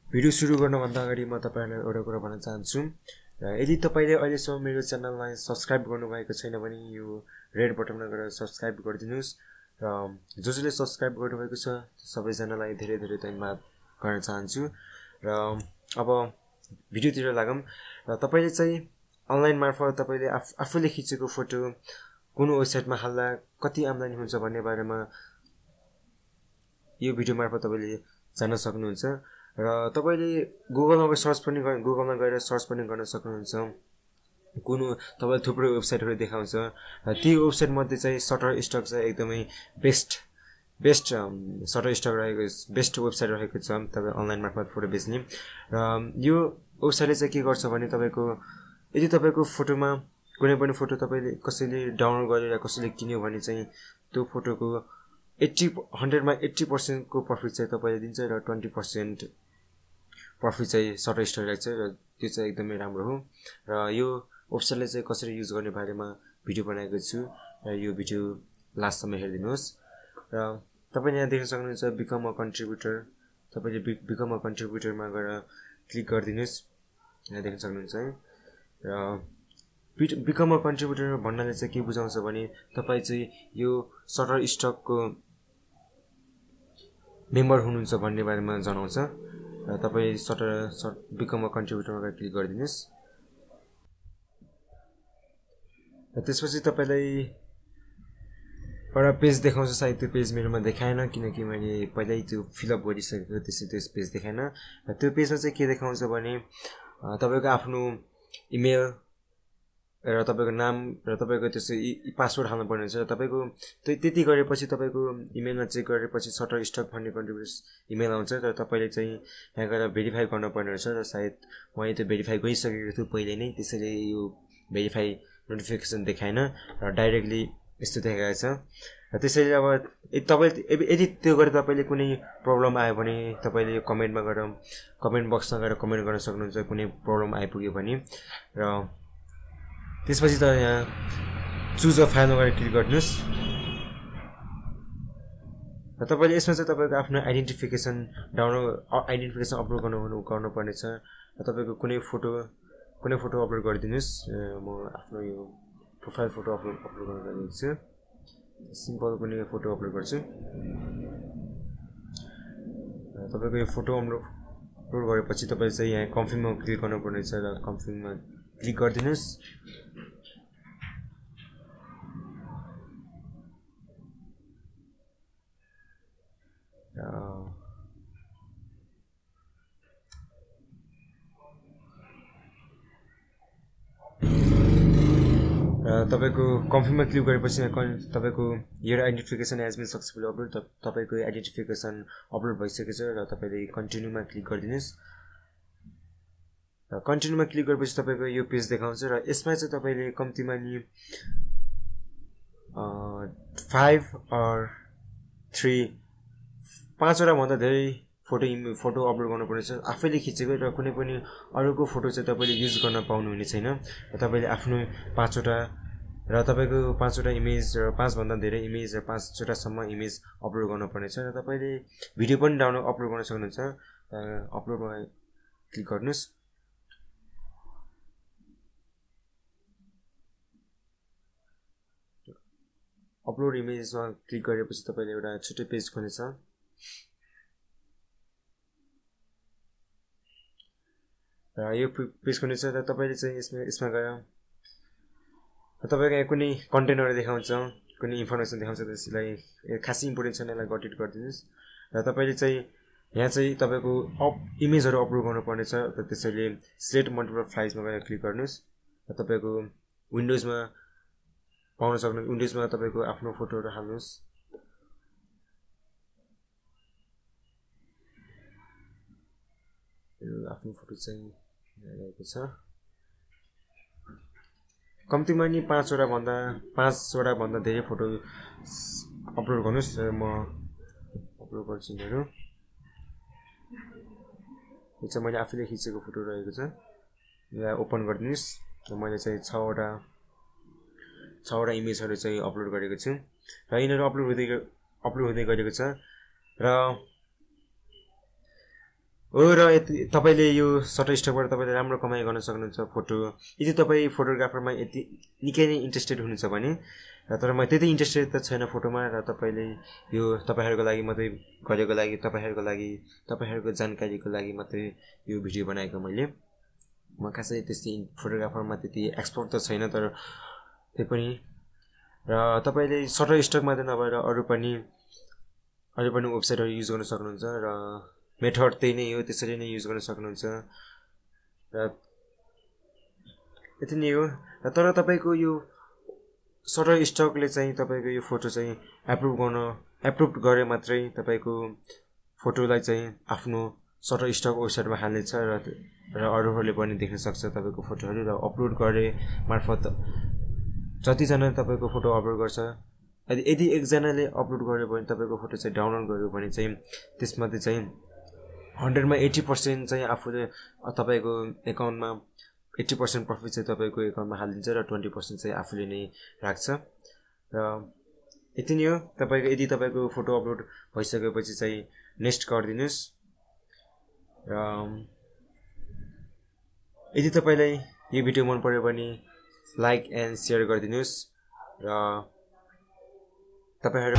Video सुरु गर्नुभन्दा अगाडि म तपाईहरुलाई एउटा कुरा भन्न चाहन्छु र यदि तपाईले अहिलेसम्म मेरो च्यानललाई सब्स्क्राइब गर्नुभएको छैन भने यो रेड बटनमा गएर सब्स्क्राइब गरिदिनुस् र जसले सब्स्क्राइब गर्नुभएको छ सबैजनालाई धेरै धेरै धन्यवाद गर्न चाहन्छु र अब भिडियोतिर लागौं र तपाईले चाहिँ अनलाइन मार्फत तपाईले आफूले खिचेको फोटो कुन वेबसाइटमा हाल्दा कति आम्दानी हुन्छ भन्ने बारेमा यो भिडियो मार्फत तपाईले जान्न सक्नुहुन्छ र तपाईले गुगलमा गएर सर्च पनि गर्न सक्नुहुन्छ कुन तपाईले थुप्रै वेबसाइटहरु देखाउँछ र ती वेबसाइट मध्ये चाहिँ शटरस्टक चाहिँ एकदमै बेस्ट शटरस्टक रहेको बेस्ट वेबसाइट रहेको छ तपाई अनलाइन मार्फत फोटो बेच्ने र यो वेबसाइटले चाहिँ के गर्छ भने तपाईको यदि तपाईको फोटोमा कुनै पनि फोटो तपाईले कसैले डाउनलोड गरेर कसैले किन्यो भने चाहिँ त्यो फोटोको 100 मा 80% को प्रफिट चाहिँ तपाईले दिन्छ र 20% प्रफिट चाहिँ शटरस्टक राख्छ र त्यो चाहिँ एकदमै राम्रो हो र यो वेबसाइटले चाहिँ कसरी युज गर्ने बारेमा भिडियो बनाएको छु र यो भिडियो लास्टसम्म हेर्दिनुस् र तपाईले यहाँ देख्न सक्नुहुन्छ बिकम अ कन्ट्रिब्युटर तपाईले बिकम अ कन्ट्रिब्युटरमा गएर क्लिक गर्दिनुस् यहाँ देख्न सक्नुहुन्छ र बिकम अ कन्ट्रिब्युटर भन्नाले चाहिँ के बुझाउँछ भने तपाई चाहिँ यो शटरस्टकको मेम्बर हुनुहुन्छ भन्ने बारेमा जनाउँछ र तपाई बिकम अ कन्ट्रिब्युटरमा गएर क्लिक गर्दिनुस् र त्यसपछि तपाईलाई एउटा पेज देखाउँछ सायद त्यो पेज मेरोमा देखाएन किनकि मैले पहिल्यै त्यो फिलअप गरिसकेको त्यसैले त्यो पेज देखाएन र त्यो पेजमा चाहिँ के देखाउँछ भने तपाईको आफ्नो इमेल र तपाईको नाम र तपाईको त्यसै पासवर्ड हाल्नु पर्ने हुन्छ र तपाईको त्यति गरेपछि तपाईको इमेलमा चेक गरेपछि शटरस्टक भन्ने कन्ट्रिब्युटर्स इमेल आउँछ र तपाईले चाहिँ यहाँ गएर भेरिफाई गर्न पर्ने हुन्छ र सायद मैले त्यो भेरिफाई गरिसकेको छु पहिले नै त्यसैले यो भेरिफाई नोटिफिकेसन देखाएन र डाइरेक्टली यस्तो देखाएको छ र त्यसैले अब यदि त्यो गरे तपाईले कुनै प्रब्लम आयो भने तपाईले यो कमेन्टमा गएर कमेन्ट बक्समा गएर कमेन्ट गर्न सक्नुहुन्छ कुनै प्रब्लम आइपुग्यो भने र त्यसपछि त यहाँ चुज अ फाइलमा गएर क्लिक गर्नुस् र तपाईले यसमा चाहिँ तपाईको आफ्नो आइडेन्टिफिकेसन अपलोड गर्नुपर्ने छ र तपाईको कुनै फोटो अपलोड गरिदिनुस् म आफ्नो यो प्रोफाइल फोटो अपलोड गर्न गएको छु सिम्पल कुनै फोटो अपलोड गर्छु र तपाईको यो फोटो अपलोड गरेपछि तपाईले चाहिँ यहाँ कन्फर्ममा क्लिक गर्नुपर्ने छ र कन्फर्ममा क्लिक गर्दिनुस् तपाईको कन्फर्ममा क्लिक गरेपछि तपाईको your identification has been successfully upload तपाईको आइडेन्टिफिकेसन अपलोड भइसकेको छ र तपाईले कन्टिन्युमा क्लिक गर्दिनुस् र कन्टिन्युमा क्लिक गरेपछि तपाईको यो पेज देखाउँछ र यसमा चाहिँ तपाईले कम्तिमा नि 5 or 3 5 वटा भन्दा धेरै फोटो अपलोड गर्नुपर्ने छ आफैले खिचेको र कुनै पनि अरूको फोटो चाहिँ तपाईले युज गर्न पाउनु हुने छैन र तपाईले आफ्नो 5 वटा र तपाईको 5 वटा इमेज र 5 भन्दा धेरै इमेज र 5 वटा सम्म इमेज अपलोड गर्नुपर्ने छ र तपाईले भिडियो पनि अपलोड गर्न सक्नुहुन्छ अपलोडमा क्लिक गर्नुस् अपलोड इमेजमा क्लिक गरेपछि तपाईले एउटा छुट्टै पेज खुल्नेछ र यो पेज खुल्नेछ र तपाईले चाहिँ यसमा गएर तपाईको यहाँ कुनै कन्टेन्टहरु देखाउँछ कुनै इन्फर्मेसन देखाउँछ त्यसलाई खासै इम्पोर्टेन्ट छैन यसलाई गट इट गरिदिनुस् र तपाईले चाहिँ यहाँ चाहिँ तपाईको इमेजहरु अपलोड गर्नुपर्ने छ र त्यसैले सेट मल्टिपल फाइल्समा गएर क्लिक गर्नुस् र तपाईको विन्डोजमा पाउन सक्नुहुन्छ विन्डोजमा तपाईको आफ्नो फोटोहरु हाल्नुस् यो आफ्नो फोटो चाहिँ रहेको छ कम्तिमा नि 5 वटा भन्दा धेरै फोटो अपलोड गर्नुस् र म अपलोड गर्छु यिनीहरु यो चाहिँ मैले आफैले खिचेको फोटो रहेको छ यसलाई ओपन गर्दिनुस् र मैले चाहिँ 6 वटा इमेजहरु चाहिँ अपलोड गरेको छु र यिनीहरु अपलोड हुँदै गरेको छ र हो र तपाईँले यो सटरस्टकबाट तपाईँले राम्रो कमाइ गर्न सक्नुहुन्छ फोटो। यदि तपाईँ फोटोग्राफरमा यति निकै नै इन्ट्रेस्टेड हुनुहुन्छ भने, तर म त्यति इन्ट्रेस्टेड त छैन फोटोमा, र तपाईँले यो तपाईँहरूको लागि मात्रै गरेको लागि, तपाईँहरूको जानकारीको लागि मात्रै यो भिडियो बनाएको मैले। म खासै त्यस्तै फोटोग्राफरमा त्यति एक्सपर्ट त छैन, तर त्यही पनि। र तपाईँले सटरस्टक मात्रै नभएर अरू पनि वेबसाइटहरू युज गर्न सक्नुहुन्छ, र मेथड त्यही नै हो, त्यसरी नै युज गर्न सक्नुहुन्छ। र यति नै हो। तर तपाईँको यो सटरस्टकले चाहिँ तपाईँको यो फोटो चाहिँ एप्रुभ गरे मात्रै तपाईँको फोटोलाई चाहिँ आफ्नो सटरस्टक वेबसाइटमा हाल्नेछ, र अरूहरूले पनि देख्न सक्छ तपाईँको फोटोहरू। र अपलोड गरे मार्फत जतिजनाले तपाईँको फोटो अपलोड गर्छ, यदि एकजनाले अपलोड गर्यो भने तपाईँको फोटो चाहिँ डाउनलोड गर्यो भने चाहिँ त्यसमध्ये चाहिँ 100मा 80% चाहिँ आफूले तपाईँको एकाउन्टमा 80% प्रफिट चाहिँ तपाईँको एकाउन्टमा हालिदिन्छ, र 20% चाहिँ आफूले नै राख्छ। र यति नै हो। यदि तपाईँको फोटो अपलोड भइसकेपछि चाहिँ नेक्स्ट गरिदिनुहोस्। र यदि तपाईँलाई यो भिडियो मन पर्यो भने लाइक एन्ड सेयर गरिदिनुहोस्, र तपाईँहरू